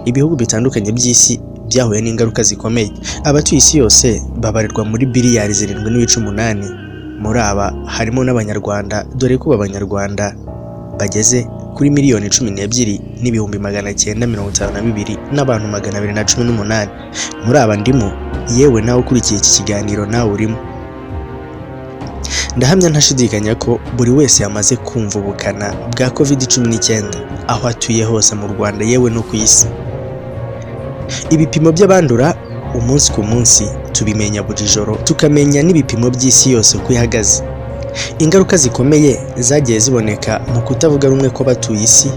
Ibihugu bitandukanye by'isi byahuye n'ingaruka zikomeye. Abatuye isi yose babarirwa muri biliyari 7.8. Muri aba harimo n'Abanyarwanda, dore ko Abanyarwanda bageze kuri miliyoni 12,952,218 n'abantu 218. Muri aba ndimo, yewe nawe ukurikiye iki kiganiro nawe urimo. Ndahamya ntashidikanya ko buri wese yamaze kumva ubukana bwa COVID-19 aho atuye hose mu Rwanda yewe no ku isi. Ibipimo by'abandura umunsi ku munsi tubimenya buri joro, tukamenya n'ibipimo by'isi yose uko ihagaze. Ingaruka zikomeye zagiye ziboneka mu kutavuga rumwe kw'abatuye isi,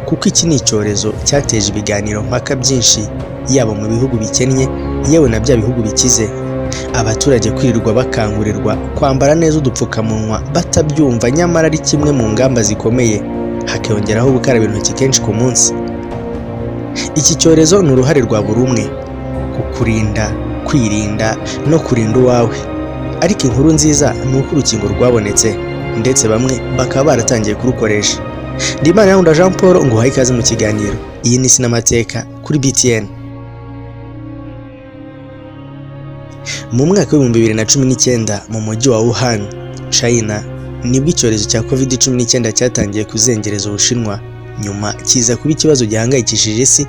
kuko iki ni icyorezo cyateje ibiganiro mpaka byinshi, yaba mu bihugu bikennye yewe na bya bihugu bikize. Abaturage kwirirwa bakangurirwa kwambara neza udupfukamunwa batabyumva, nyamara ari kimwe mu ngamba zikomeye, hakiyongeraho gukaraba intoki kenshi ku munsi. Iki cyorezo ni uruhare rwa buri umwe ku kurinda, kwirinda no kurinda uwawe. Ariko inkuru nziza ni uko urukingo rwabonetse, ndetse bamwe bakaba baratangiye kurukoresha. Ndimanirankunda Jean Paul, nguhaye ikaze mu kiganiro. Iyi ni Isi n'Amateka kuri BTN. Mu mwaka w'2019 mu mujyi wa Wuhan, China, nibwo icyorezo cya COVID-19 cyatangiye kuzengereza Ubushinwa, nyuma kiza kuba ikibazo gihangayikishije isi,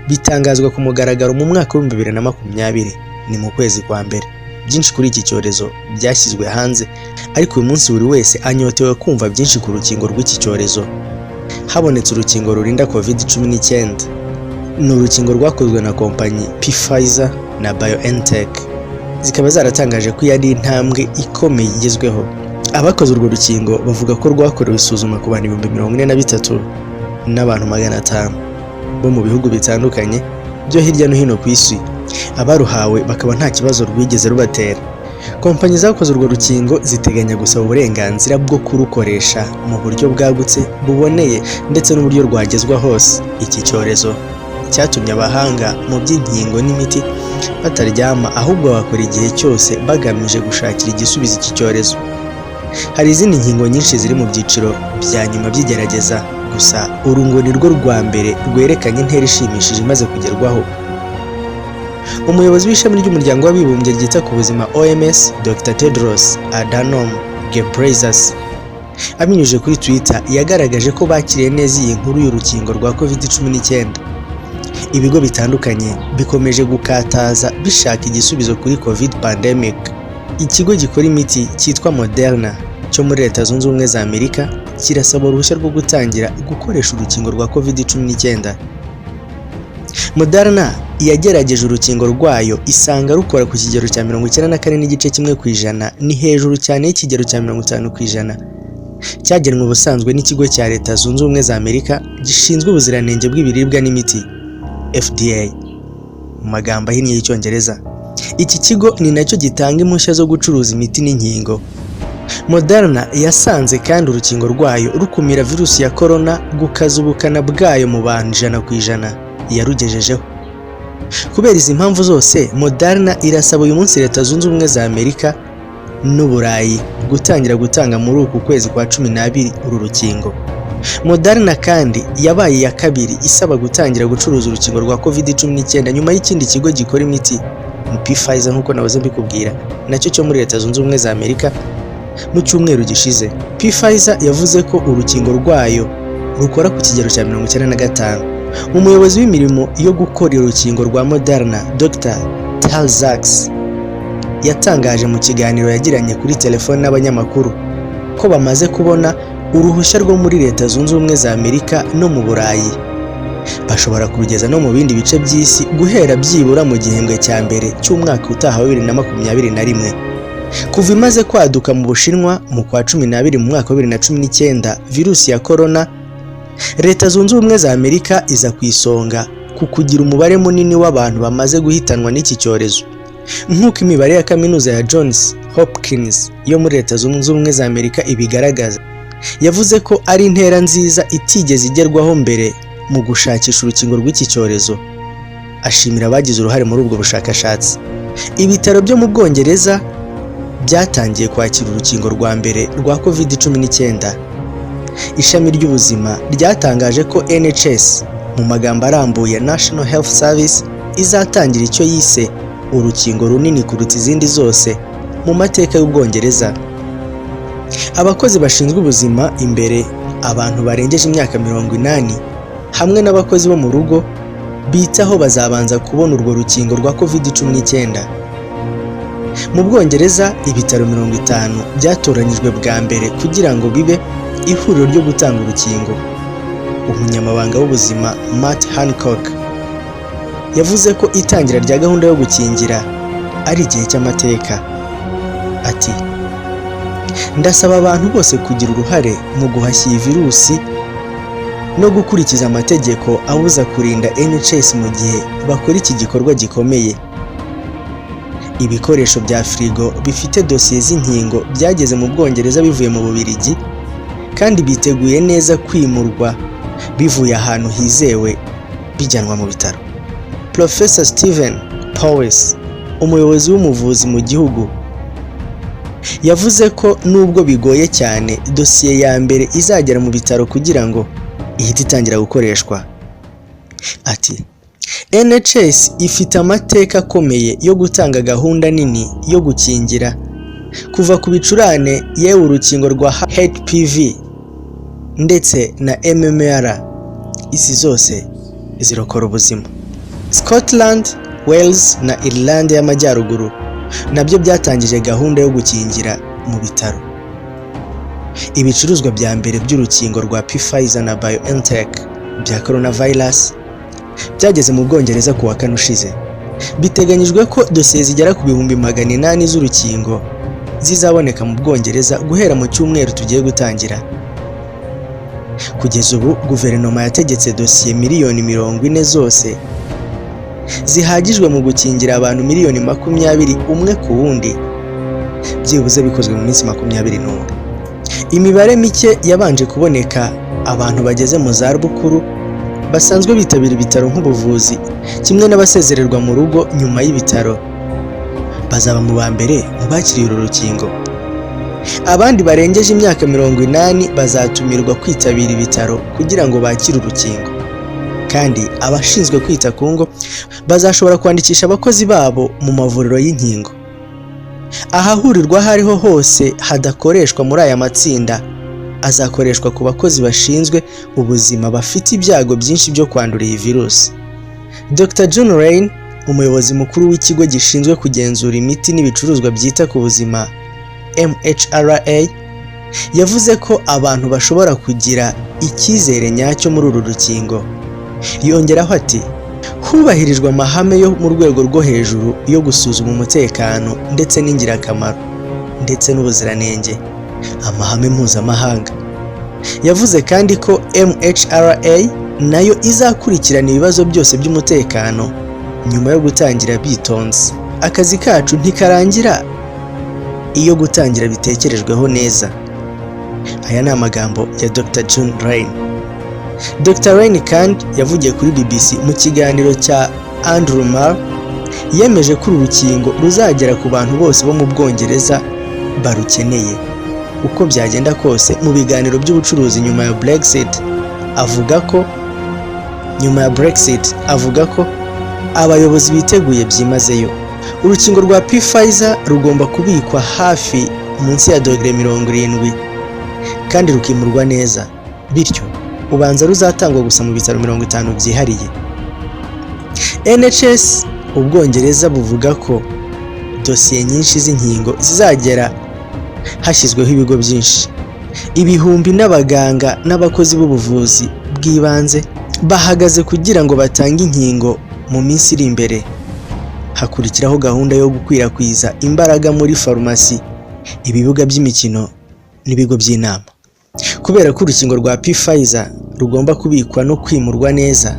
bitangazwa ku mugaragaro mu mwaka w'2020, ni mu kwezi kwa mbere. Byinshi kuri iki cyorezo byashyizwe hanze, ariko uyu munsi buri wese anyotewe kumva byinshi ku rukingo rw'iki cyorezo. Habonetse urukingo rurinda COVID-19. Ni urukingo rwakozwe na kompanyi Pfizer na BioNTech, zikaba zaratangaje ko iyi ari intambwe ikomeye igezweho. Abakoze urwo rukingo bavuga ko rwakorewe isuzuma ku bantu 43,500 n'abantu 500 bo mu bihugu bitandukanye byo hirya no hino ku isi, abaruhawe bakaba nta kibazo rwigeze rubatera. Kompanyi zakoze urwo rukingo ziteganya gusaba uburenganzira bwo kurukoresha mu buryo bwagutse buboneye ndetse n'uburyo rwagezwa hose. Iki cyorezo cyatumye abahanga mu by'inkingo n'imiti bataryama, ahubwo bakora igihe cyose bagamije gushakira igisubizo iki cyorezo. Hari izindi nkingo nyinshi ziri mu byiciro bya nyuma by'igerageza, gusa uru ngo ni rwo rwa mbere rwerekanye intera ishimishije imaze kugerwaho. Umuyobozi w'ishami ry'umuryango w'abibumbye ryita ku buzima OMS, Dr Tedros Adhanom Ghebreyesus, abinyujije kuri Twitter yagaragaje ko bakiriye neza iyi nkuru y'urukingo rwa COVID-19. Ibigo bitandukanye bikomeje gukataza bishaka igisubizo kuri COVID pandemic. Ikigo gikora imiti cyitwa Moderna cyo muri Leta Zunze Ubumwe za Amerika kirasaba uruhushya rwo gutangira gukoresha urukingo rwa COVID-19. Moderna yagerageje urukingo rwayo isanga rukora ku kigero cya 94.1%, ni hejuru cyane y'ikigero cya 50% cyagenwe ubusanzwe n'ikigo cya Leta Zunze Ubumwe za Amerika gishinzwe ubuziranenge bw'ibiribwa n'imiti, FDA mu magambo ahinnye y'Icyongereza. Iki kigo ni nacyo gitanga impushya zo gucuruza imiti n'inkingo. Moderna yasanze kandi urukingo rwayo rukumira virusi ya corona gukaza ubukana bwayo mu bantu 100% yarugejejeho. Kubera izi mpamvu zose, Moderna irasaba uyu munsi Leta Zunze Ubumwe za Amerika n'Uburayi gutangira gutanga muri uku kwezi kwa 12 uru rukingo. Moderna kandi yabaye iya kabiri isaba gutangira gucuruza urukingo rwa COVID-19 nyuma y'ikindi kigo gikora imiti Pfizer, nk'uko nahoze mbikubwira, nacyo cyo muri Leta Zunze Ubumwe za Amerika mu cyumweru gishize. Pfizer yavuze ko urukingo rwayo rukora ku kigero cya 95. Umuyobozi w'imirimo yo gukora urukingo rwa Moderna, Dr Tal Zaks, yatangaje mu kiganiro yagiranye kuri telefone n'abanyamakuru ko bamaze kubona uruhushya rwo muri Leta Zunze Ubumwe za Amerika no mu Burayi, bashobora kurugeza no mu bindi bice by'isi guhera byibura mu gihembwe cya mbere cy'umwaka utaha wa 2021. Kuva imaze kwaduka mu Bushinwa mu kwa 12 mu mwaka wa 2019 virusi ya corona, Leta Zunze Ubumwe za Amerika iza ku isonga ku kugira umubare munini w'abantu bamaze guhitanwa n'iki cyorezo, nk'uko imibare ya kaminuza ya Johns Hopkins yo muri Leta Zunze Ubumwe za Amerika ibigaragaza. Yavuze ko ari intera nziza itigeze igerwaho mbere mu gushakisha urukingo rw'iki cyorezo, ashimira abagize uruhare muri ubwo bushakashatsi. Ibitaro byo mu Bwongereza byatangiye kwakira urukingo rwa mbere rwa COVID-19. Ishami ry'ubuzima ryatangaje ko NHS Mu magambo arambuye, National Health Service izatangira icyo yise urukingo runini kuruta izindi zose mu mateka y'Ubwongereza. Abakozi bashinzwe ubuzima imbere, abantu barengeje imyaka 80 hamwe n'abakozi bo mu rugo bitaho bazabanza kubona urwo rukingo rwa COVID-19. Mu Bwongereza, ibitaro 50 byatoranyijwe bwa mbere kugira ngo bibe ihuriro ryo gutanga urukingo. Umunyamabanga w'ubuzima Matt Hancock yavuze ko itangira rya gahunda yo gukingira ari igihe cy'amateka. Ati: "Ndasaba abantu bose kugira uruhare mu guhashya iyi virusi no gukurikiza amategeko abuza, kurinda NHS mu gihe bakora iki gikorwa gikomeye." Ibikoresho bya firigo bifite dosiye z'inkingo byageze mu Bwongereza bivuye mu Bubiligi kandi biteguye neza kwimurwa bivuye ahantu hizewe bijyanwa mu bitaro. Professor Stephen Powis, umuyobozi w'umuvuzi mu gihugu, yavuze ko nubwo bigoye cyane, dosiye ya mbere izagera mu bitaro kugira ngo ihite itangira gukoreshwa. Ati: "NHS ifite amateka akomeye yo gutanga gahunda nini yo gukingira, kuva ku bicurane, yewe urukingo rwa HPV ndetse na MMR, izi zose zirokora ubuzima." Scotland, Wales na Ireland y'Amajyaruguru nabyo byatangije gahunda yo gukingira mu bitaro. Ibicuruzwa bya mbere by'urukingo rwa Pfizer na BioNTech bya coronavirus byageze mu Bwongereza ku wa kane ushize. Biteganyijwe ko dosiye zigera ku 800,000 z'urukingo zizaboneka mu Bwongereza guhera mu cyumweru tugiye gutangira. Kugeza ubu, guverinoma yategetse dosiye miliyoni 40 zose zihagijwe mu gukingira abantu miliyoni 20 umwe ku wundi, byibuze bikozwe mu minsi 21. Imibare mike yabanje kuboneka, abantu bageze mu zabukuru basanzwe bitabira ibitaro nk'ubuvuzi kimwe n'abasezererwa mu rugo nyuma y'ibitaro bazaba mu ba mbere mu bakiriye uru rukingo. Abandi barengeje imyaka 80 bazatumirwa kwitabira ibitaro kugira ngo bakire urukingo, kandi abashinzwe kwita ku ngo bazashobora kwandikisha abakozi babo mu mavuriro y'inkingo. Ahahurirwa aho ariho hose hadakoreshwa muri aya matsinda azakoreshwa ku bakozi bashinzwe ubuzima bafite ibyago byinshi byo kwandura iyi virusi. Dr John Rain, umuyobozi mukuru w'ikigo gishinzwe kugenzura imiti n'ibicuruzwa byita ku buzima, MHRA, yavuze ko abantu bashobora kugira icyizere nyacyo muri uru rukingo. Yongeraho ati: "Hubahirijwe amahame yo mu rwego rwo hejuru yo gusuzuma umutekano ndetse n'ingirakamaro ndetse n'ubuziranenge, amahame mpuzamahanga." Yavuze kandi ko MHRA nayo izakurikirana ibibazo byose by'umutekano nyuma yo gutangira bitonze. "Akazi kacu ntikarangira iyo gutangira bitekerejweho neza." Aya ni amagambo ya Dr John Rain. Dr Rain kandi yavugiye kuri BBC mu kiganiro cya Andrew Marr, yemeje ko uru rukingo ruzagera ku bantu bose bo mu Bwongereza barukeneye uko byagenda kose mu biganiro by'ubucuruzi nyuma ya Brexit. Avuga ko nyuma ya Brexit, avuga ko abayobozi biteguye byimazeyo. Urukingo rwa Pfizer rugomba kubikwa hafi munsi ya dogere 70 kandi rukimurwa neza, bityo ubanza ruzatangwa gusa mu bitaro 50 byihariye. NHS Ubwongereza buvuga ko dosiye nyinshi z'inkingo zizagera hashyizweho ibigo byinshi, ibihumbi n'abaganga n'abakozi b'ubuvuzi bw'ibanze bahagaze kugira ngo batange inkingo mu minsi iri imbere. Hakurikiraho gahunda yo gukwirakwiza imbaraga muri farumasi, ibibuga by'imikino n'ibigo by'inama. Kubera ko urukingo rwa Pfizer rugomba kubikwa no kwimurwa neza,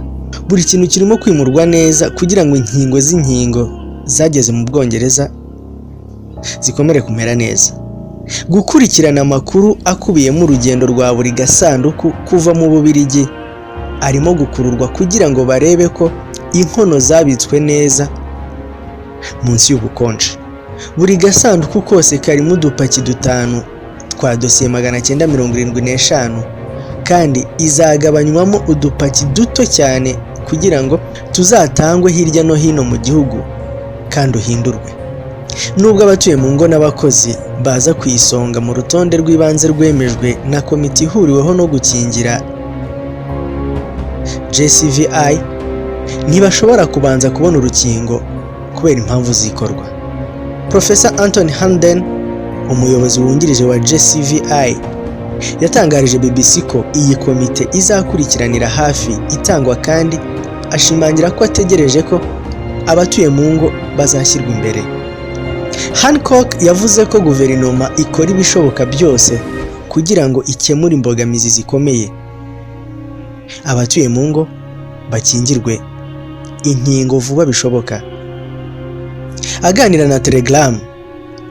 buri kintu kirimo kwimurwa neza kugira ngo inkingo z'inkingo zageze mu Bwongereza zikomere kumera neza. Gukurikirana amakuru akubiyemo urugendo rwa buri gasanduku kuva mu Bubiligi arimo gukururwa kugira ngo barebe ko inkono zabitswe neza munsi y'ubukonje. Buri gasanduku kose karimo udupaki dutanu twa dosiye 975 Kandi izagabanywamo udupaki duto cyane kugira ngo tuzatangwe hirya no hino mu gihugu kandi uhindurwe. Nubwo abatuye mu ngo n'abakozi baza ku isonga mu rutonde rw'ibanze rwemejwe na komite ihuriweho no gukingira JCVI, ntibashobora kubanza kubona urukingo kubera impamvu zikorwa. Professor Anthony Hamden, umuyobozi wungirije wa JCVI, yatangarije BBC ko iyi komite izakurikiranira hafi itangwa, kandi ashimangira ko ategereje ko abatuye mu ngo bazashyirwa imbere. Hancock yavuze ko guverinoma ikora ibishoboka byose kugira ngo ikemure imbogamizi zikomeye, abatuye mu ngo bakingirwe inkingo vuba bishoboka. Aganira na Telegram,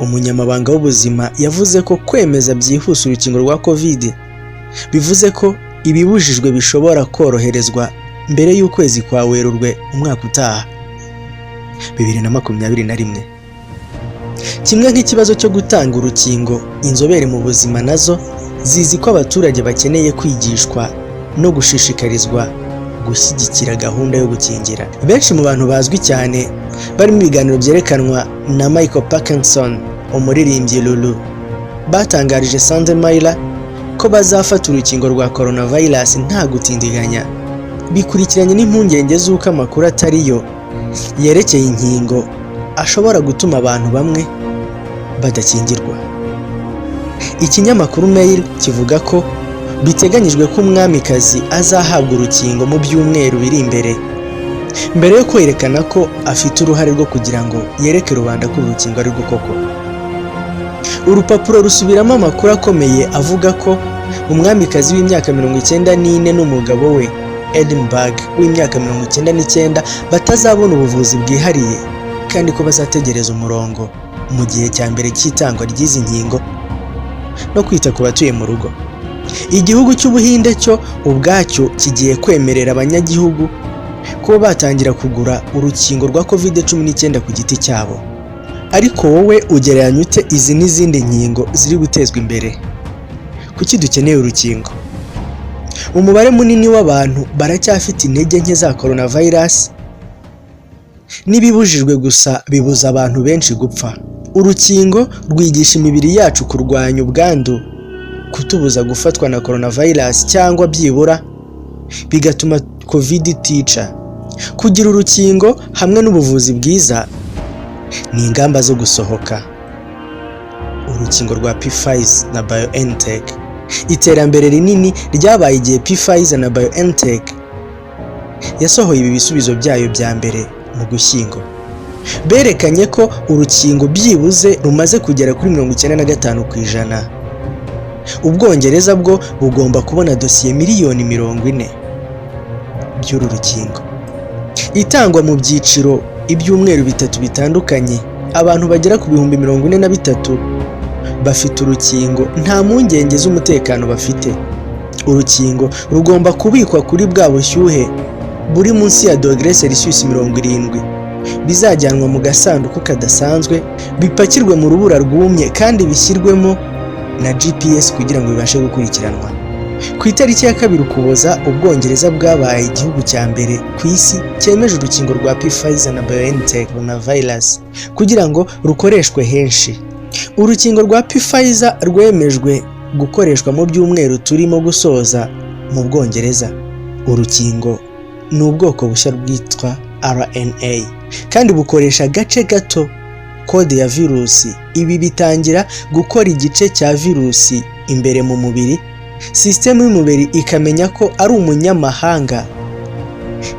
umunyamabanga w'ubuzima yavuze ko kwemeza byihuse urukingo rwa Covid bivuze ko ibibujijwe bishobora koroherezwa mbere y'ukwezi kwa Werurwe umwaka utaha 2021. Kimwe nk'ikibazo cyo gutanga urukingo, inzobere mu buzima nazo zizi ko abaturage bakeneye kwigishwa no gushishikarizwa gushyigikira gahunda yo gukingira. Benshi mu bantu bazwi cyane, barimo ibiganiro byerekanwa na Michael Parkinson, umuririmbyi Lulu, batangarije Sunday Mail ko bazafata urukingo rwa coronavirus nta gutindiganya, bikurikiranye n'impungenge z'uko amakuru atari yo yerekeye inkingo ashobora gutuma abantu bamwe badakingirwa. Ikinyamakuru Mail kivuga ko biteganyijwe ko umwamikazi azahabwa urukingo mu byumweru biri imbere, mbere yo kwerekana ko afite uruhare rwo kugira ngo yereke rubanda ko uru rukingo ari rwo koko. Urupapuro rusubiramo amakuru akomeye avuga ko umwamikazi w'imyaka 94 n'umugabo we Edinburgh w'imyaka 99 batazabona ubuvuzi bwihariye, kandi ko bazategereza umurongo mu gihe cya mbere cy'itangwa ry'izi nkingo no kwita ku batuye mu rugo. Igihugu cy'Ubuhinde cyo ubwacyo kigiye kwemerera abanyagihugu kuba batangira kugura urukingo rwa Covid-19 ku giti cyabo. Ariko wowe ugereranya ute izi n'izindi nkingo ziri gutezwa imbere? Kuki dukeneye urukingo? Umubare munini w'abantu baracyafite intege nke za coronavirus n'ibibujijwe gusa bibuza abantu benshi gupfa. Urukingo rwigisha imibiri yacu kurwanya ubwandu, kutubuza gufatwa na coronavirus cyangwa byibura bigatuma Covid itica. Kugira urukingo hamwe n'ubuvuzi bwiza ni ingamba zo gusohoka. Urukingo rwa Pfizer na BioNTech. Iterambere rinini ryabaye igihe Pfizer na BioNTech yasohoye ibi bisubizo byayo bya mbere mu Gushyingo. Berekanye ko urukingo byibuze rumaze kugera kuri 95%. Ubwongereza bwo bugomba kubona dosiye miliyoni 40 by'uru rukingo. Itangwa mu byiciro ibyumweru 3 bitandukanye, abantu bagera ku 43,000 bafite urukingo nta mpungenge z'umutekano bafite. Urukingo rugomba kubikwa kuri bwa bushyuhe buri munsi ya dogere Celsius 70, bizajyanwa mu gasanduku kadasanzwe, bipakirwe mu rubura rwumye kandi bishyirwemo na GPS kugira ngo bibashe gukurikiranwa. Ku itariki ya 2 Ukuboza, Ubwongereza bwabaye igihugu cya mbere ku isi cyemeje urukingo rwa Pfizer na BioNTech coronavirus kugira ngo rukoreshwe henshi. Urukingo rwa Pfizer rwemejwe gukoreshwa mu byumweru turimo gusoza mu Bwongereza. Urukingo ni ubwoko bushya bwitwa RNA kandi bukoresha agace gato kode ya virusi. Ibi bitangira gukora igice cya virusi imbere mu mubiri, sisitemu y'umubiri ikamenya ko ari umunyamahanga,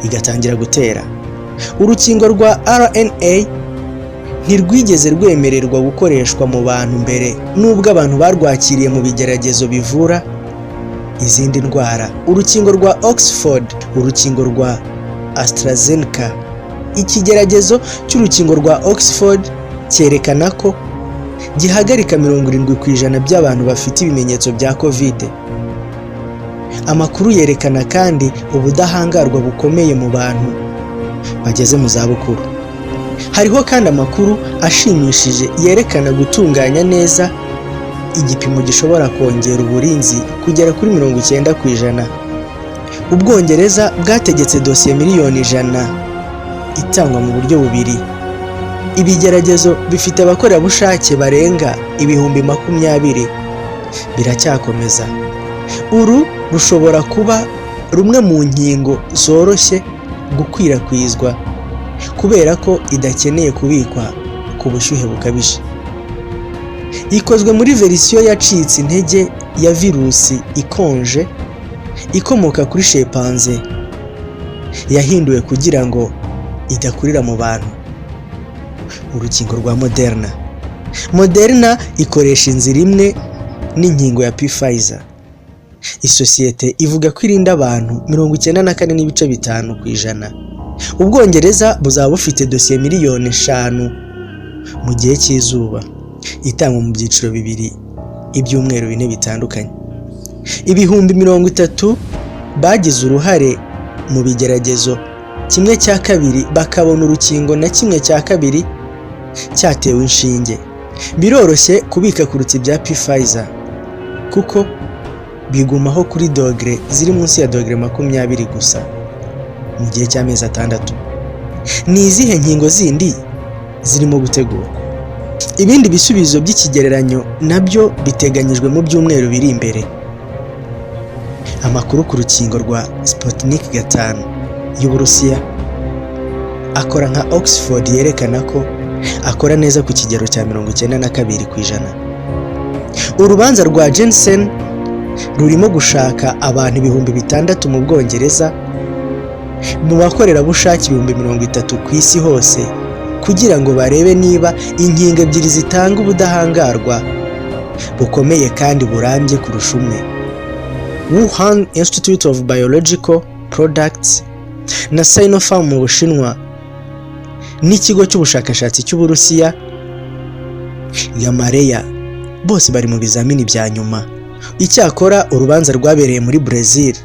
igatangira gutera. Urukingo rwa RNA ntirwigeze rwemererwa gukoreshwa mu bantu mbere, nubwo abantu barwakiriye mu bigeragezo bivura izindi ndwara. Urukingo rwa Oxford, urukingo rwa AstraZeneca. Ikigeragezo cy'urukingo rwa Oxford cyerekana ko gihagarika 70% by'abantu bafite ibimenyetso bya Covid. Amakuru yerekana kandi ubudahangarwa bukomeye mu bantu bageze mu zabukuru. Hariho kandi amakuru ashimishije yerekana gutunganya neza Igipimo gishobora kongera uburinzi kugera kuri 90%. Ubwongereza bwategetse dosiye miliyoni 100, itangwa mu buryo bubiri. Ibigeragezo bifite abakorerabushake barenga 20,000 biracyakomeza. Uru rushobora kuba rumwe mu nkingo zoroshye gukwirakwizwa kubera ko idakeneye kubikwa ku bushyuhe bukabije. Ikozwe muri verisiyo yacitse intege ya virusi ikonje ikomoka kuri chimpanzé, yahinduwe kugira ngo idakurira mu bantu. Urukingo rwa Moderna. Moderna ikoresha inzira imwe n'inkingo ya Pfizer. Isosiyete ivuga ko irinda abantu 94.5%. Ubwongereza buzaba bufite dosiye miliyoni 5 mu gihe cy'izuba, itangwa mu byiciro bibiri, ibyumweru 4 bitandukanye. 30,000 bagize uruhare mu bigeragezo, kimwe cya kabiri bakabona urukingo na kimwe cya kabiri cyatewe inshinge. Biroroshye kubika kuruta ibya Pfizer kuko bigumaho kuri dogere ziri munsi ya dogere 20 gusa mu gihe cy'amezi 6. Ni izihe nkingo zindi zirimo gutegurwa? Ibindi bisubizo by'ikigereranyo nabyo biteganyijwe mu byumweru biri imbere. Amakuru ku rukingo rwa Sputnik 5 y'Uburusiya akora nka Oxford yerekana ko akora neza ku kigero cya 92%. Urubanza rwa Janssen rurimo gushaka abantu 6000 mu Bwongereza mu bakorerabushake 30,000 ku isi hose kugira ngo barebe niba inkingo ebyiri zitanga ubudahangarwa bukomeye kandi burambye kurusha umwe. Wuhan Institute of Biological Products na Sinopharm mu Bushinwa n'ikigo cy'ubushakashatsi cy'Uburusiya Gamaleya bose bari mu bizamini bya nyuma. Icyakora, urubanza rwabereye muri Brazil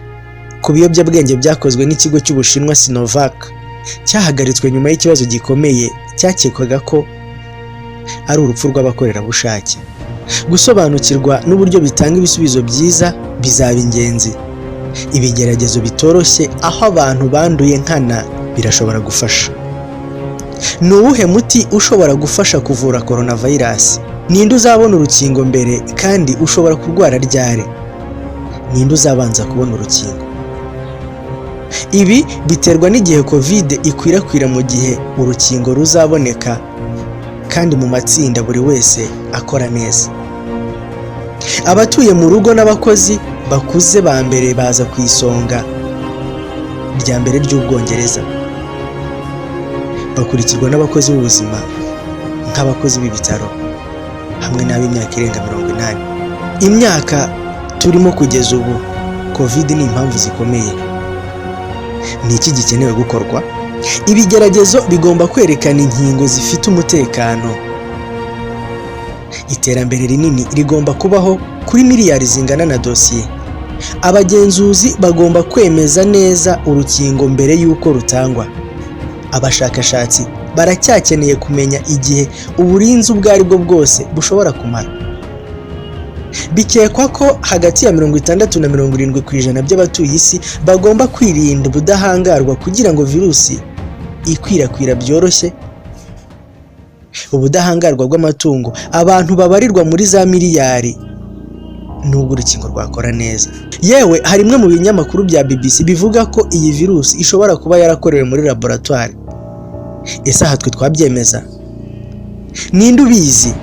ku biyobyabwenge byakozwe n'ikigo cy'Ubushinwa Sinovac cyahagaritswe nyuma y'ikibazo gikomeye cyakekwaga ko ari urupfu rw'abakorerabushake. Gusobanukirwa n'uburyo bitanga ibisubizo byiza bizaba ingenzi. Ibigeragezo bitoroshye aho abantu banduye nkana birashobora gufasha. Ni uwuhe muti ushobora gufasha kuvura coronavirus? Ninde uzabona urukingo mbere kandi ushobora kurwara ryari? Ninde uzabanza kubona urukingo? Ibi biterwa n'igihe COVID ikwirakwira, mu gihe urukingo ruzaboneka kandi mu matsinda buri wese akora neza. Abatuye mu rugo n'abakozi bakuze ba mbere baza ku isonga rya mbere ry'Ubwongereza, bakurikirwa n'abakozi b'ubuzima nk'abakozi b'ibitaro hamwe n'ab'imyaka irenga 80. Imyaka turimo kugeza ubu, COVID ni impamvu zikomeye. Ni iki gikenewe gukorwa? Ibigeragezo bigomba kwerekana inkingo zifite umutekano. Iterambere rinini rigomba kubaho kuri miliyari zingana na dosiye. Abagenzuzi bagomba kwemeza neza urukingo mbere y'uko rutangwa. Abashakashatsi baracyakeneye kumenya igihe uburinzi ubwo ari bwo bwose bushobora kumara. Bikekwa ko hagati ya 60 na 70% by'abatuye isi bagomba kwirinda ubudahangarwa kugira ngo virusi ikwirakwira byoroshye. Ubudahangarwa bw'amatungo, abantu babarirwa muri za miliyari, nubwo urukingo rwakora neza. Yewe, hari imwe mu binyamakuru bya BBC bivuga ko iyi virusi ishobora kuba yarakorewe muri laboratwari. Ese aha twe twabyemeza? Ninde ubizi?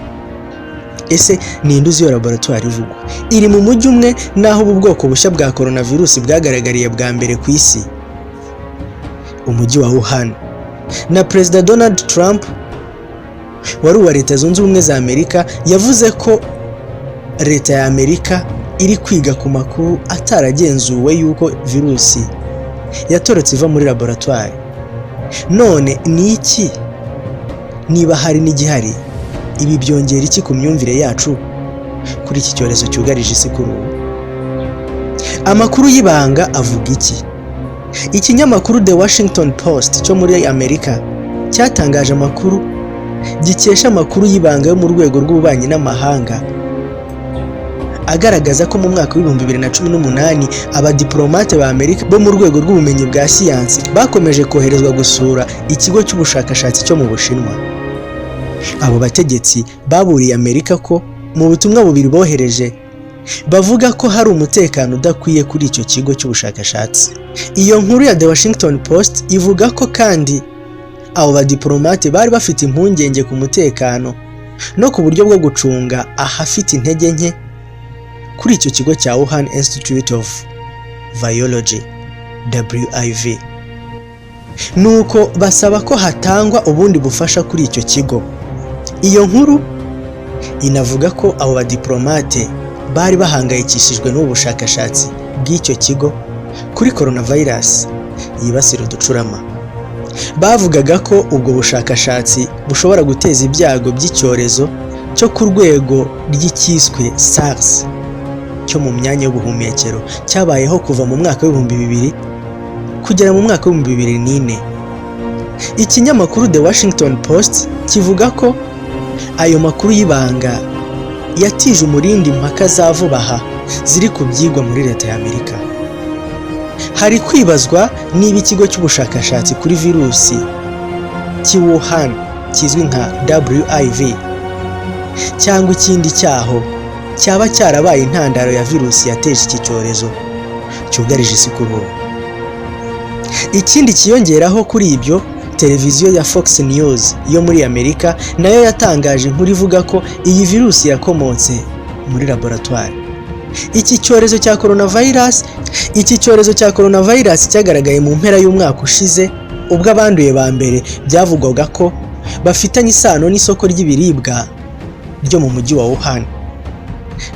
Ese ninde uzi iyo laboratwari ivugwa? Iri mu mujyi umwe n'aho ubu bwoko bushya bwa coronavirus bwagaragariye bwa mbere ku isi, umujyi wa Wuhan. Na Perezida Donald Trump wari uwa Leta Zunze Ubumwe za Amerika yavuze ko leta ya Amerika iri kwiga ku makuru ataragenzuwe y'uko virusi yatorotse iva muri laboratwari. None ni iki, niba hari n'igihari, ibi byongera iki ku myumvire yacu kuri iki cyorezo cyugarije isi kuri ubu? Amakuru y'ibanga avuga iki? Ikinyamakuru The Washington Post cyo muri Amerika cyatangaje amakuru gikesha amakuru y'ibanga yo mu rwego rw'ububanyi n'amahanga. Agaragaza ko mu mwaka w'2018 abadiplomate ba Amerika bo mu rwego rw'ubumenyi bwa siyansi bakomeje koherezwa gusura ikigo cy'ubushakashatsi cyo mu Bushinwa. Abo bategetsi baburiye Amerika ko mu butumwa bubiri bohereje bavuga ko hari umutekano udakwiye kuri icyo kigo cy'ubushakashatsi. Iyo nkuru ya The Washington Post ivuga ko kandi abo badiplomate bari bafite impungenge ku mutekano no ku buryo bwo gucunga ahafite intege nke kuri icyo kigo cya Wuhan Institute of Virology, WIV, nuko basaba ko hatangwa ubundi bufasha kuri icyo kigo. Iyo nkuru inavuga ko abo badiplomate bari bahangayikishijwe n'ubu bushakashatsi bw'icyo kigo kuri coronavirus yibasira uducurama. Bavugaga ko ubwo bushakashatsi bushobora guteza ibyago by'icyorezo cyo ku rwego ry'icyiswe SARS cyo mu myanya y'ubuhumekero, cyabayeho kuva mu mwaka w'2000 kugera mu mwaka w'2004. Ikinyamakuru The Washington Post kivuga ko ayo makuru y'ibanga yatije umurindi impaka za vuba aha ziri ku byigwa muri leta ya Amerika. Hari kwibazwa niba ikigo cy'ubushakashatsi kuri virusi cy'i Wuhan kizwi nka WIV cyangwa ikindi cyaho cyaba cyarabaye intandaro ya virusi yateje iki cyorezo cyugarije isi kuri ubu. Ikindi kiyongeraho kuri ibyo, televiziyo ya Fox News yo muri Amerika nayo yatangaje inkuru ivuga ko iyi virusi yakomotse muri laboratwari. Iki cyorezo cya coronavirus cyagaragaye mu mpera y'umwaka ushize, ubwo abanduye ba mbere byavugwaga ko bafitanye isano n'isoko ry'ibiribwa ryo mu mujyi wa Wuhan.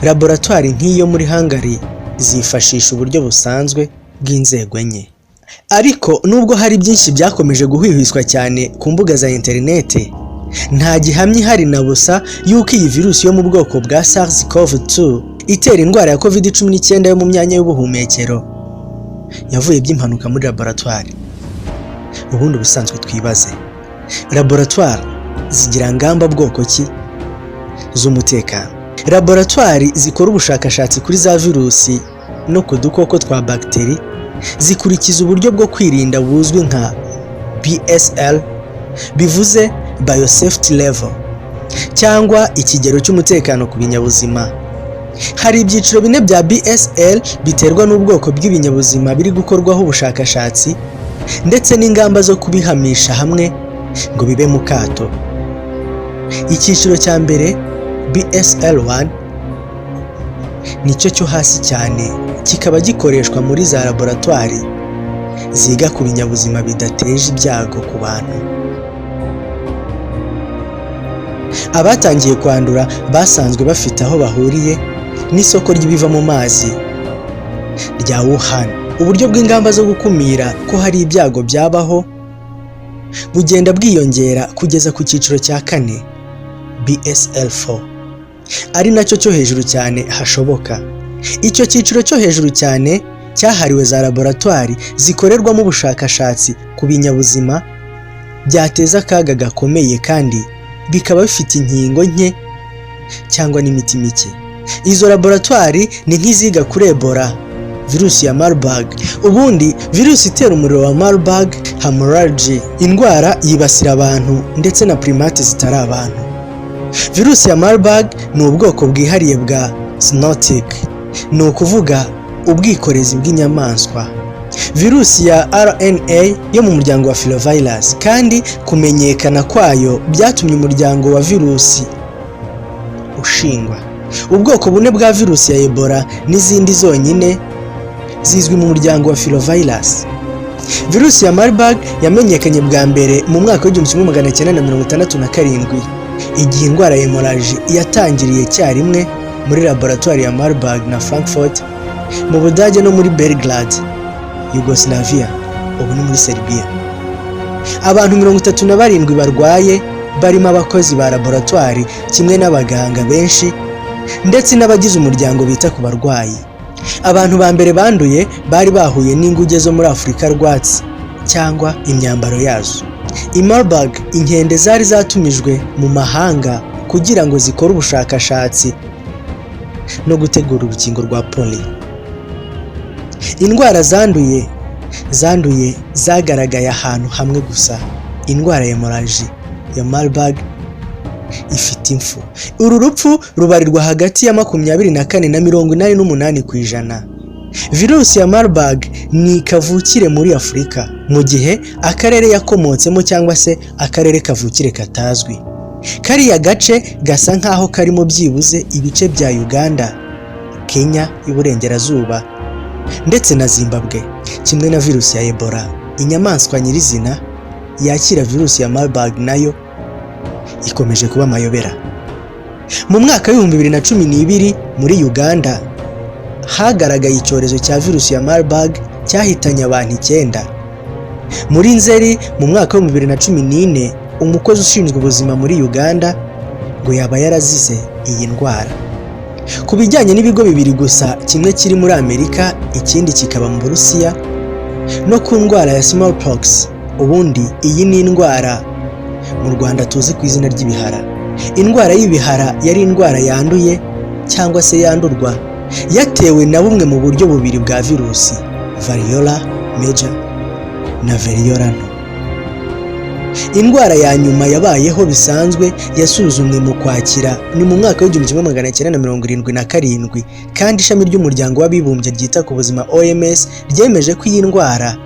Laboratwari nk'iyo muri Hungary zifashisha uburyo busanzwe bw'inzego enye. Ariko nubwo hari byinshi byakomeje guhwihwiswa cyane ku mbuga za interinete, nta gihamya ihari na busa y'uko iyi virusi yo mu bwoko bwa SARS-CoV-2 itera indwara ya COVID-19 yo mu myanya y'ubuhumekero yavuye by'impanuka muri laboratwari. Ubundi ubusanzwe twibaze, laboratwari zigira ngamba bwoko ki z'umutekano? Laboratwari zikora ubushakashatsi kuri za virusi no ku dukoko twa bagiteri zikurikiza uburyo bwo kwirinda buzwi nka BSL, bivuze Biosafety Level cyangwa ikigero cy'umutekano ku binyabuzima. Hari ibyiciro bine bya BSL biterwa n'ubwoko bw'ibinyabuzima biri gukorwaho ubushakashatsi ndetse n'ingamba zo kubihamisha hamwe ngo bibe mu kato. Icyiciro cya mbere, BSL-1, nicyo cyo hasi cyane, kikaba gikoreshwa muri za laboratwari ziga ku binyabuzima bidateje ibyago ku bantu. Abatangiye kwandura basanzwe bafite aho bahuriye n'isoko ry'ibiva mu mazi rya Wuhan. Uburyo bw'ingamba zo gukumira ko hari ibyago byabaho bugenda bwiyongera kugeza ku cyiciro cya kane, BSL-4, ari nacyo cyo hejuru cyane hashoboka. Icyo cyiciro cyo hejuru cyane cyahariwe za laboratwari zikorerwamo ubushakashatsi ku binyabuzima byateza akaga gakomeye kandi bikaba bifite inkingo nke cyangwa n'imiti mike. Izo laboratwari ni nk'iziga kuri Ebola, virusi ya Marburg. Ubundi virusi itera umuriro wa Marburg hemorrhage, indwara yibasira abantu ndetse na primate zitari abantu. Virusi ya Marburg ni ubwoko bwihariye bwa zoonotic, ni ukuvuga ubwikorezi bw'inyamaswa. Virusi ya RNA yo mu muryango wa filovirus, kandi kumenyekana kwayo byatumye umuryango wa virusi ushingwa. Ubwoko bune bwa virusi ya Ebola n'izindi zonyine zizwi mu muryango wa filovirus. Virusi ya Marburg yamenyekanye bwa mbere mu mwaka w'1967, igihe indwara ya hemorrhage yatangiriye icyarimwe muri laboratwari ya Marburg na Frankfurt mu Budage no muri Belgrade, Yugoslavia, ubu ni muri Serbia. Abantu 37 barwaye, barimo abakozi ba laboratwari kimwe n'abaganga benshi ndetse n'abagize umuryango bita ku barwayi. Abantu ba mbere banduye bari bahuye n'inguge zo muri Afurika rwatsi cyangwa imyambaro yazo. I Marburg, inkende zari zatumijwe mu mahanga kugira ngo zikore ubushakashatsi no gutegura urukingo rwa polio. Indwara zanduye zagaragaye ahantu hamwe gusa. Indwara ya hemorrhagic ya Marburg ifite impfu. Uru rupfu rubarirwa hagati ya 24 na 88%. Virusi ya Marburg ni kavukire muri Afurika, mu gihe akarere yakomotsemo cyangwa se akarere kavukire katazwi. Kariya gace gasa nkaho karimo byibuze ibice bya Uganda, Kenya y'Uburengerazuba ndetse na Zimbabwe. Kimwe na virusi ya Ebola, inyamaswa nyirizina yakira virusi ya Marburg nayo ikomeje kuba amayobera. Mu mwaka w'2012 muri Uganda hagaragaye icyorezo cya virusi ya Marburg cyahitanye abantu icyenda. Muri Nzeri mu mwaka w'2014, umukozi ushinzwe ubuzima muri Uganda ngo yaba yarazize iyi ndwara. Ku bijyanye n'ibigo bibiri gusa, kimwe kiri muri Amerika, ikindi kikaba mu Burusiya, no ku ndwara ya smallpox. Ubundi iyi ni indwara mu Rwanda tuzi ku izina ry'ibihara. Indwara y'ibihara yari indwara yanduye cyangwa se yandurwa yatewe na bumwe mu buryo bubiri bwa virusi, variola major na variola nto. Indwara ya nyuma yabayeho bisanzwe yasuzumwe mu Kwakira ni mu mwaka w'1977, kandi ishami ry'Umuryango w'Abibumbye ryita ku buzima, OMS, ryemeje ko iyi ndwara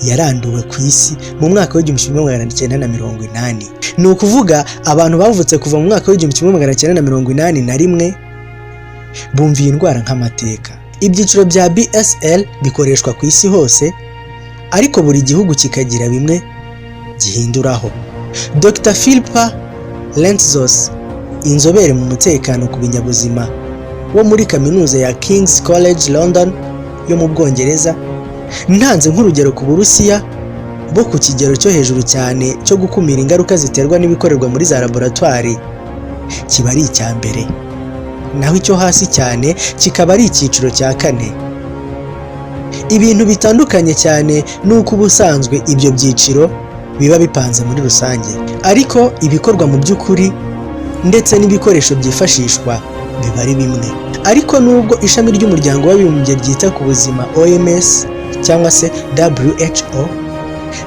yaranduwe ku isi mu mwaka w'1980. Ni ukuvuga abantu bavutse kuva mu mwaka w'1981 bumva iyi ndwara nk'amateka. Ibyiciro bya BSL bikoreshwa ku isi hose, ariko buri gihugu kikagira bimwe gihinduraho. Dr Philippa Lentzos, inzobere mu mutekano ku binyabuzima wo muri kaminuza ya King's College London yo mu Bwongereza, ntanze nk'urugero ku Burusiya, bo ku kigero cyo hejuru cyane cyo gukumira ingaruka ziterwa n'ibikorerwa muri za laboratwari kiba ari icya mbere, naho icyo hasi cyane kikaba ari icyiciro cya kane. Ibintu bitandukanye cyane n'uko ubusanzwe ibyo byiciro biba bipanze muri rusange, ariko ibikorwa mu by'ukuri ndetse n'ibikoresho byifashishwa biba ari bimwe. Ariko nubwo ishami ry'Umuryango w'Abibumbye ryita ku buzima, OMS cyangwa se WHO,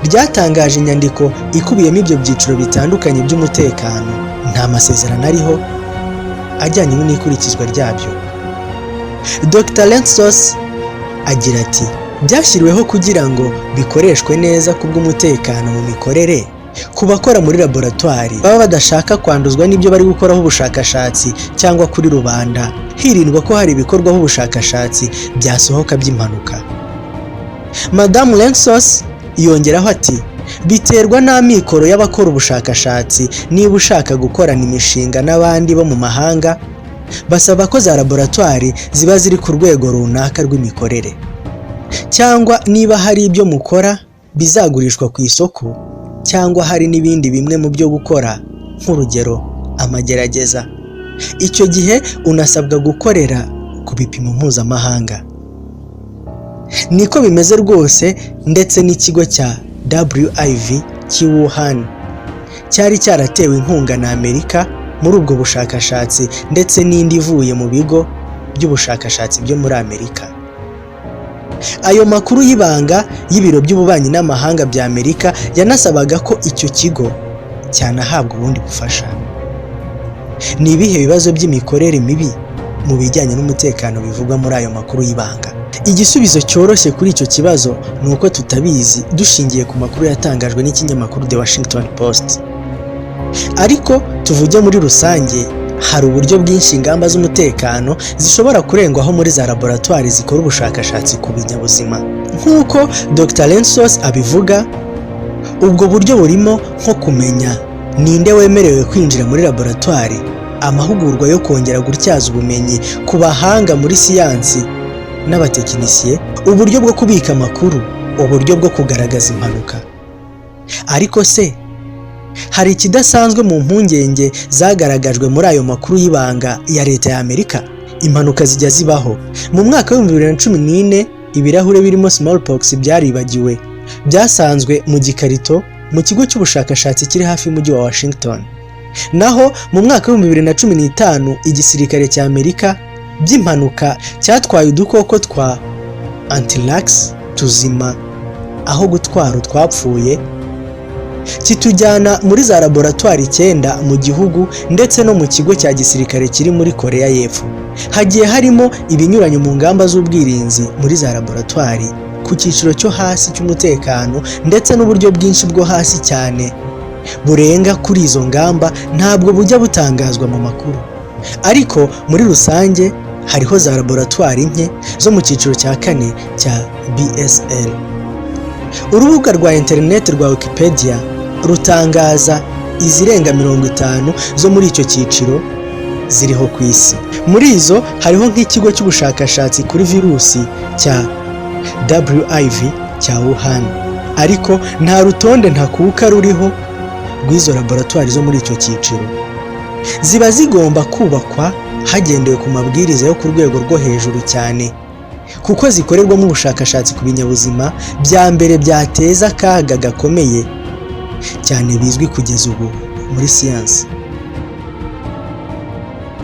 ryatangaje inyandiko ikubiyemo ibyo byiciro bitandukanye by'umutekano, nta masezerano ariho ajyanye n'ikurikizwa ryabyo. Dr Lentzos agira ati: "Byashyiriweho kugira ngo bikoreshwe neza ku bw'umutekano mu mikorere ku bakora muri laboratwari baba badashaka kwanduzwa n'ibyo bari gukoraho ubushakashatsi, cyangwa kuri rubanda, hirindwa ko hari ibikorwaho ubushakashatsi byasohoka by'impanuka." Madamu Lentzos yongeraho ati: "Biterwa n'amikoro y'abakora ubushakashatsi. Niba ushaka gukorana imishinga n'abandi bo mu mahanga, basaba ko za laboratwari ziba ziri ku rwego runaka rw'imikorere, cyangwa niba hari ibyo mukora bizagurishwa ku isoko, cyangwa hari n'ibindi bimwe mu byo gukora, nk'urugero amagerageza, icyo gihe unasabwa gukorera ku bipimo mpuzamahanga." Niko bimeze rwose, ndetse n'ikigo cya WIV cy'i Wuhan cyari cyaratewe inkunga na Amerika muri ubwo bushakashatsi, ndetse n'indi ivuye mu bigo by'ubushakashatsi byo muri Amerika. Ayo makuru y'ibanga y'ibiro by'ububanyi n'amahanga bya Amerika yanasabaga ko icyo kigo cyanahabwa ubundi bufasha. Ni ibihe bibazo by'imikorere mibi mu bijyanye n'umutekano bivugwa muri ayo makuru y'ibanga? Igisubizo cyoroshye kuri icyo kibazo ni uko tutabizi, dushingiye ku makuru yatangajwe n'ikinyamakuru The Washington Post. Ariko tuvuge muri rusange, hari uburyo bwinshi ingamba z'umutekano zishobora kurengwaho muri za laboratwari zikora ubushakashatsi ku binyabuzima. Nk'uko Dr Lentzos abivuga, ubwo buryo burimo nko kumenya ninde wemerewe kwinjira muri laboratwari, amahugurwa yo kongera gutyaza ubumenyi ku bahanga muri siyansi n'abatekinisiye, uburyo bwo kubika amakuru, uburyo bwo kugaragaza impanuka. Ariko se hari ikidasanzwe mu mpungenge zagaragajwe muri ayo makuru y'ibanga ya leta ya Amerika? Impanuka zijya zibaho. Mu mwaka w'2014, ibirahure birimo smallpox byaribagiwe byasanzwe mu gikarito mu kigo cy'ubushakashatsi kiri hafi y'umujyi wa Washington. Naho mu mwaka w'2015, igisirikare cya Amerika by'impanuka cyatwaye udukoko twa anthrax tuzima aho gutwara utwapfuye, kitujyana muri za laboratwari icyenda mu gihugu ndetse no mu kigo cya gisirikare kiri muri Koreya y'Epfo. Hagiye harimo ibinyuranyo mu ngamba z'ubwirinzi muri za laboratwari ku cyiciro cyo hasi cy'umutekano, ndetse n'uburyo bwinshi bwo hasi cyane burenga kuri izo ngamba ntabwo bujya butangazwa mu makuru. Ariko muri rusange hariho za laboratwari nke zo mu cyiciro cya kane cya BSL. Urubuga rwa interineti rwa Wikipedia rutangaza izirenga 50 zo muri icyo cyiciro ziriho ku isi. Muri izo hariho nk'ikigo cy'ubushakashatsi kuri virusi cya WIV cya Wuhan, ariko nta rutonde ntakuka ruriho rw'izo laboratwari zo muri icyo cyiciro. Ziba zigomba kubakwa hagendewe ku mabwiriza yo ku rwego rwo hejuru cyane, kuko zikorerwamo ubushakashatsi ku binyabuzima bya mbere byateza akaga gakomeye cyane bizwi kugeza ubu muri siyansi.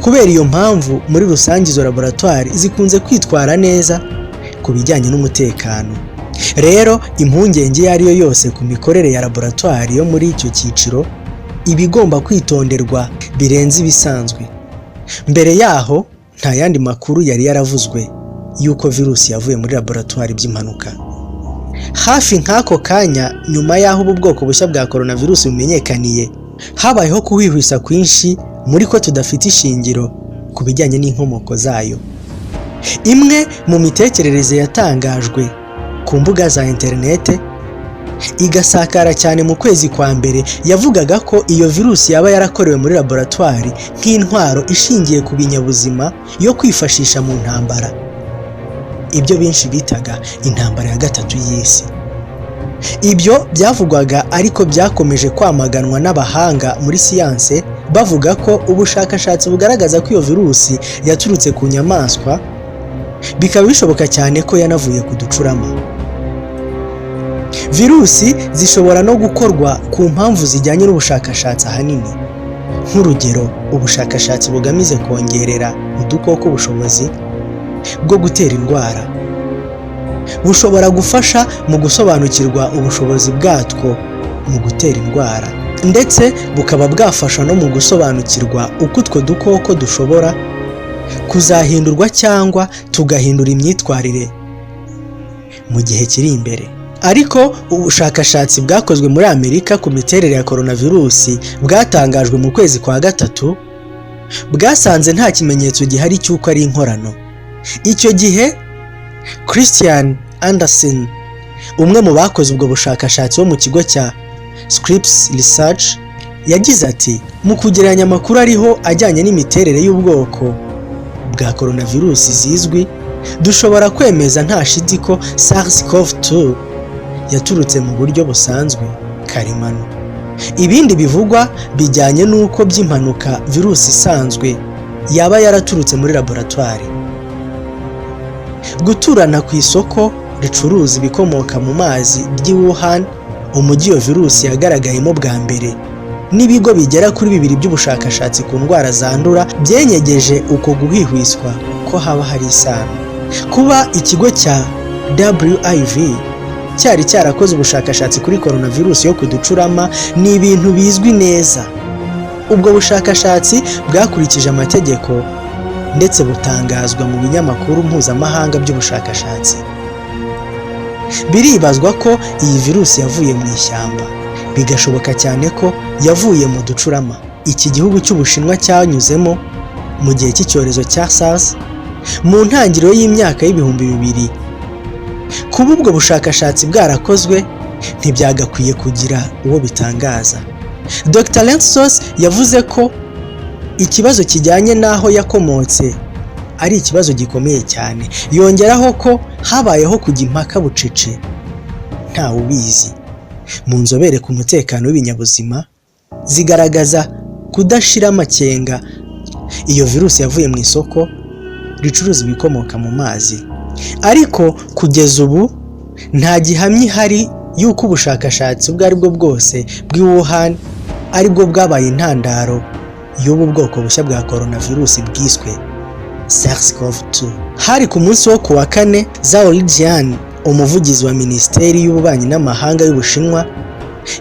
Kubera iyo mpamvu, muri rusange izo laboratwari zikunze kwitwara neza ku bijyanye n'umutekano. Rero impungenge iyo ari yo yose ku mikorere ya laboratwari yo muri icyo cyiciro iba igomba kwitonderwa birenze ibisanzwe. Mbere yaho nta yandi makuru yari yaravuzwe y'uko virusi yavuye muri laboratwari by'impanuka. Hafi nk'ako kanya nyuma y'aho ubu bwoko bushya bwa coronavirus bumenyekaniye, habayeho kuhwihwisa kwinshi muri ko tudafite ishingiro ku bijyanye n'inkomoko zayo. Imwe mu mitekerereze yatangajwe ku mbuga za interinete igasakara cyane mu kwezi kwa mbere yavugaga ko iyo virusi yaba yarakorewe muri laboratwari nk'intwaro ishingiye ku binyabuzima yo kwifashisha mu ntambara, ibyo benshi bitaga intambara ya gatatu y'isi. Ibyo byavugwaga ariko byakomeje kwamaganwa n'abahanga muri siyanse, bavuga ko ubushakashatsi bugaragaza ko iyo virusi yaturutse ku nyamaswa, bikaba bishoboka cyane ko yanavuye ku ducurama. Virusi zishobora no gukorwa ku mpamvu zijyanye n'ubushakashatsi ahanini, nk'urugero ubushakashatsi bugamije kongerera udukoko ubushobozi bwo gutera indwara bushobora gufasha mu gusobanukirwa ubushobozi bwatwo mu gutera indwara, ndetse bukaba bwafasha no mu gusobanukirwa uko utwo dukoko dushobora kuzahindurwa cyangwa tugahindura imyitwarire mu gihe kiri imbere. Ariko ubushakashatsi bwakozwe muri Amerika ku miterere ya coronavirusi bwatangajwe mu kwezi kwa gatatu bwasanze nta kimenyetso gihari cy'uko ari inkorano. Icyo gihe Christian Andersen, umwe mu bakoze ubwo bushakashatsi wo mu kigo cya Scripps Research, yagize ati: "Mu kugereranya amakuru ariho ajyanye n'imiterere y'ubwoko bwa coronavirus zizwi, dushobora kwemeza nta shiti ko SARS-CoV-2 yaturutse mu buryo busanzwe karemano. Ibindi bivugwa bijyanye n'uko by'impanuka virusi isanzwe yaba yaraturutse muri laboratwari." Guturana ku isoko ricuruza ibikomoka mu mazi ry'i Wuhan, umujyi iyo virusi yagaragayemo bwa mbere, n'ibigo bigera kuri bibiri by'ubushakashatsi ku ndwara zandura byenyegeje uko guhwihwiswa ko haba hari isano. Kuba ikigo cya WIV cyari cyarakoze ubushakashatsi kuri coronavirus yo ku ducurama ni ibintu bizwi neza. Ubwo bushakashatsi bwakurikije amategeko ndetse butangazwa mu binyamakuru mpuzamahanga by'ubushakashatsi. Biribazwa ko iyi virusi yavuye mu ishyamba, bigashoboka cyane ko yavuye mu ducurama iki gihugu cy'Ubushinwa cyanyuzemo mu gihe cy'icyorezo cya SARS mu ntangiriro y'imyaka y'2000. Kuba ubwo bushakashatsi bwarakozwe ntibyagakwiye kugira uwo bitangaza. Dr Lentzos yavuze ko ikibazo kijyanye n'aho yakomotse ari ikibazo gikomeye cyane, yongeraho ko habayeho kujya impaka bucece ntawe ubizi mu nzobere ku mutekano w'ibinyabuzima zigaragaza kudashira amakenga iyo virusi yavuye mu isoko ricuruza ibikomoka mu mazi. Ariko kugeza ubu nta gihamya ihari y'uko ubushakashatsi ubwo ari bwo bwose bw'i Wuhan. aribwo bwabaye intandaro y'ubu bwoko bushya bwa coronavirus bwiswe SARS-CoV-2. Hari ku munsi wo ku wa kane, Zhao Lijian, umuvugizi wa Minisiteri y'Ububanyi n'Amahanga y'Ubushinwa,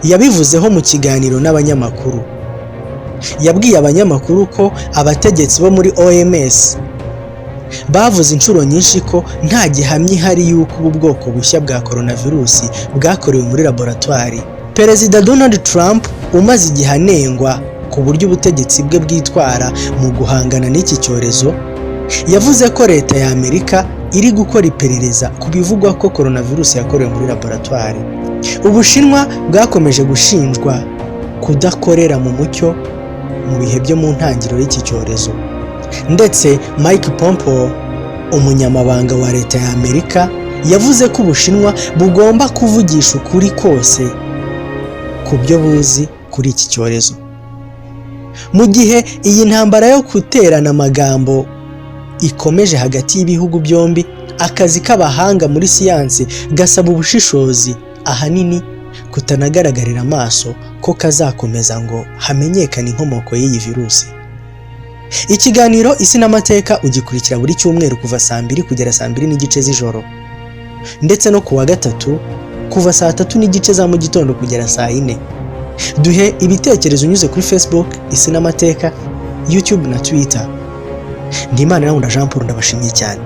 yabivuzeho mu kiganiro n'abanyamakuru. Yabwiye abanyamakuru ko abategetsi bo muri OMS bavuze inshuro nyinshi ko nta gihamya ihari y'uko ubu bwoko bushya bwa coronavirus bwakorewe muri laboratwari. Perezida Donald Trump, umaze igihe anengwa ku buryo ubutegetsi bwe bwitwara mu guhangana n'iki cyorezo, yavuze ko leta ya Amerika iri gukora iperereza ku bivugwa ko coronavirus yakorewe muri laboratwari. Ubushinwa bwakomeje gushinjwa kudakorera mu mucyo mu bihe byo mu ntangiriro y'iki cyorezo, ndetse Mike Pompeo, umunyamabanga wa leta ya Amerika, yavuze ko Ubushinwa bugomba kuvugisha ukuri kose ku byo buzi kuri iki cyorezo. Mu gihe iyi ntambara yo guterana amagambo ikomeje hagati y'ibihugu byombi, akazi k'abahanga muri siyansi gasaba ubushishozi, ahanini kutanagaragarira amaso, ko kazakomeza ngo hamenyekane inkomoko y'iyi virusi. Ikiganiro Isi n'Amateka ugikurikira buri cyumweru kuva saa 2 kugera saa 2:30 z'ijoro, ndetse no ku wa gatatu kuva saa 3:30 za mu gitondo kugera saa 4. Duhe ibitekerezo unyuze kuri Facebook Isi n'Amateka, YouTube na Twitter. Ndimana Jean Paul, ndabashimiye cyane.